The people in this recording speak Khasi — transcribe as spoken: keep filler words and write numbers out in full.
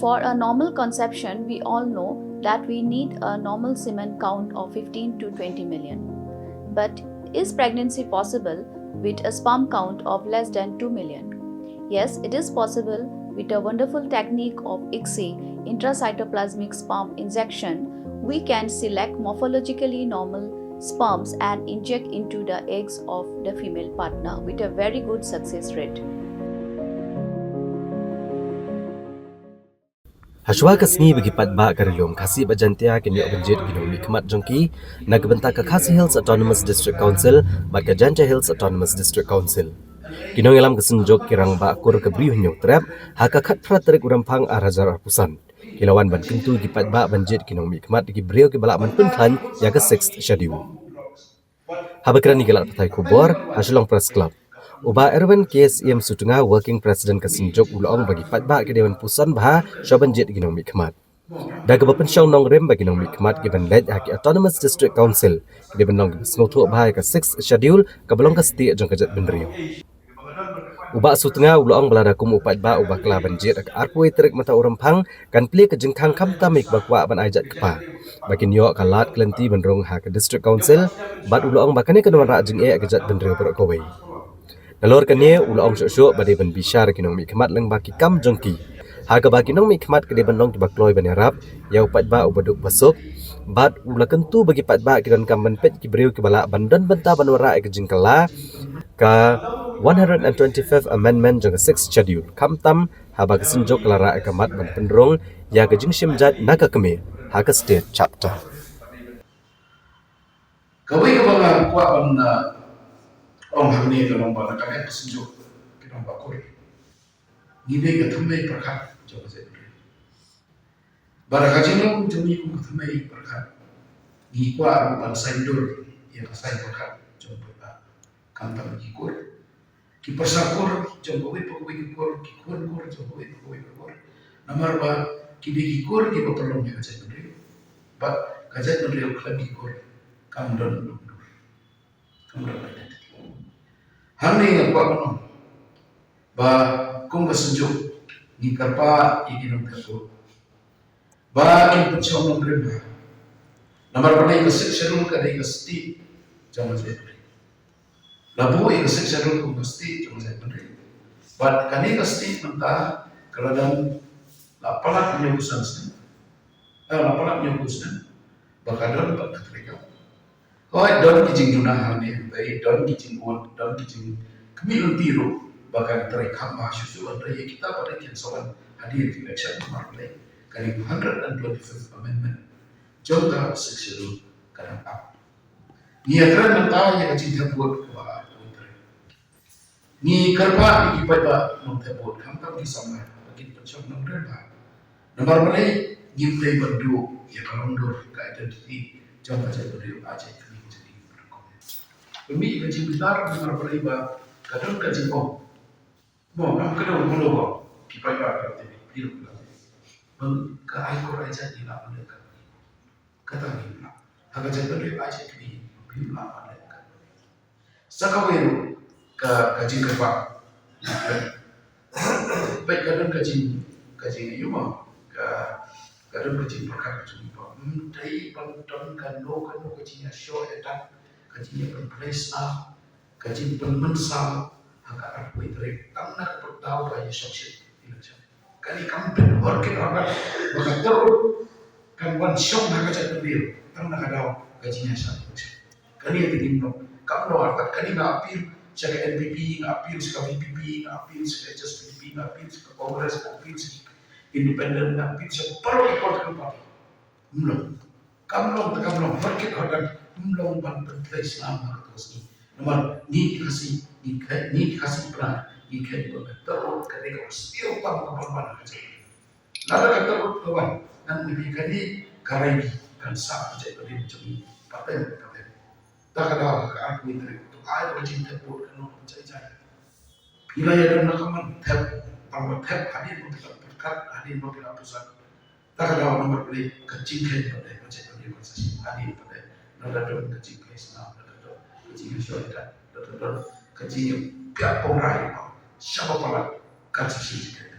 For a normal conception, we all know that we need a normal semen count of fifteen to twenty million. But is pregnancy possible with a sperm count of less than two million? Yes, it is possible. With a wonderful technique of ICSI, intracytoplasmic sperm injection, we can select morphologically normal sperms and inject into the eggs of the female partner with a very good success rate. Hashwa ka sngi ba ki paidbah ka Ri Lum Khasi bad Jaintia kin ïoh ban jied ki nongmihkhmat jong ki na ka bynta ka Khasi Hills Autonomous District Council bad ka Jaintia Hills Autonomous District Council. Ki nongïalam ka Synjuk, ki Rangbah Kur ka Bri u Hynñiewtrep, ha ka khatphra tarik u Rymphang ar hajar arphew san, ki la wan ban kyntu ïa ki paidbah ban jied ki nongmihkhmat ïa ki briew kiba lah ban pynkhlaiñ ïa ka Sixth Schedule. Haba kren ïa ki lad pathai khubor ha Shillong Press Club, u Bah Erwin K, Syiemsutnga, Working President ka Synjuk, u la ong ba ki paidbah ki dei ban puson bha shwa ban jied ïa ki nongmihkhmat, da kaba pynshong nongrim ba ki nongmihkhmat kiban leit ha ki Autonomous District Council ki dei ban long kiba sngewthuh bha ïa ka Sixth Schedule kaba long ka stieh jong ka jaitbynriew. U Bah Sutnga u la ong ba lada kum u paidbah u bakla ban jied ha ka arphew wei tarik mynta u Rymphang, kan plie ka jingkhang khamtam ïa kiba kwah ban ai jait kpa, ba kin ïoh ka lad ka lynti ban rung ha ka District Council, bad u la ong ba kane kan wanrah jingeh ha ka jaitbynriew baroh kawei. Nalor kane u la ong shuh shuh ba dei ban bishar ïa ki nongmihkhmat lyngba ki kam jong ki, ha kaba ki nongmihkhmat ki dei ban long kiba kloi ban ïarap ïa u paidbah uba duk ba suk, bad u la kyntu ba ki paidbah ki donkam ban peit ki briew kiba lah ban don bynta ban wanrah ïa ka jingkylla ka one hundred and twenty-fifth Amendment jong ka Sixth Schedule, khamtam haba ka Synjuk ka la rah ïa ka mat ban pynrung ïa ka jingshim jait na ka kmie ha ka State Chapter. Kawei kaba nga kwah ban, uh, ong hangne ka long ba na ka liang ka Synjuk, ki Rangbah Kur, ngi dei ka thymmei pyrkhat jong ka jaitbynriew. Bad ha ka jinglong jong ngi kum ka thymmei pyrkhat, ngi kwah ruh ban saiñdur ïa ka saiñ pyrkhat jong u paidbah, khamtam ki kur, ki parsar kur jong kawei pa kawei ka kur, ki khun kur jong kawei pa kawei ka kur. Namar ba ki dei ki kur kiba pynlong ïa ka jaitbynriew, bad ka jaitbynriew khlem ki kur kam don lum dur, kam don identity. Hangne nga kwah ban ong ba kum ka Synjuk ngi kyrpad ïa ki nongthep vote ba kin pynshong nongrim bha. Namar balei? Ka Sixth Schedule ka dei ka stieh jong ka jaitbynriew. La buh ïa ka Sixth Schedule kum ka stieh jong ka jaitbynriew. Bad kane ka stieh mynta ka la dang la palat hynñiewphew san snem. Eh, la palat hynñiewphew snem ba ka don bad ka treikam. Hooid, don ki jingduna hangne hangtai, don ki jingud, don ki jingkhmih lynti ruh ba kan trei kham bha shuh shuh, hynrei ïa kita pat ki sa wan hadien ka election, namar balei? Kane ka hundred and twenty-fifth Amendment jong ka Sixth Schedule ka dang ap. Ngi ïa kren mynta ïa ka jingthep vote kaba ar tarik. Ngi kyrpad ïa ki paidbah nongthep vote, khamtam ki samla, ba kin pynshong nongrim bha. Namar balei? Ngim dei ban duh ïa ka longdur, ka identity jong ka jaitbynriew, ai jait kmie jait kmie. Pynmih ïa ka jingbitar, namar balei? Ba ka don ka jingong. Mo, ngam kdew, mo, lo, ki paidbah ka jaitbynriew ka. Bad ka ai kur ai jait ngi lah ban leh ka. Kata ngi lah. Ha ka jaitbynriew ai jait kmie, ngim lah ban leh ka. Sa kawei ruh ka, ka jingkyrpad. Bad ka don ka jing, ka jing, ïa ma, ka, ka don ka jingpyrkhat ka jong ngi ba ym dei ban don kano kano ka jingïashoh ïadat, ka jingïapynplei sla, ka jingpynmynsaw ha ka arphew wei tarik, tang na ka daw ba ïa shong shen election. Kane kam pynheh hor kit hor ba ka tyrut kan wan shong ha ka jaitbynriew tang na ka daw ka jingïashoh election. Kane ka dei ngi, kam long artat. Kane nga appeal sha ka N P P, nga appeal sha ka V P P, nga appeal sha ka H S P D P, nga appeal sha ka Congress, nga appeal sha ka Independent, nga appeal sha baroh ki political party. Ym long. Kam long te kam long, hor kit hor dan, ym long ban pyntrei snam ha kato ka sngi. Namar ngi ki Khasi, ngi kheiñ, ngi ki Khasi Pnar, ngi kheiñ ba ka tyrut ka dei kaba sniew tam kaba wan ha ka jingim. Lada ka tyrut ka wan, ngan ïa kane ka rei kan sah ka jaitbynriew jong ngi pateng pateng. Ta ka daw ka arphew wei tarik, to ai ka jingthep vote ka long jai jai. Phi la ïa don na ka mon thep, tang ba thep hadien ba phi la pyrkhat, hadien ba phi la pyrkhat. Ta ka daw namar balei? Ka jingkheiñ pat dei, ka jingkheiñ pat dei, hadien pat dei. Lada don ka jingkheiñ snam, lada don ka jingïashoh ïadat, lada don ka jingïapynïap pynrai, shaba palat kan sa shisha.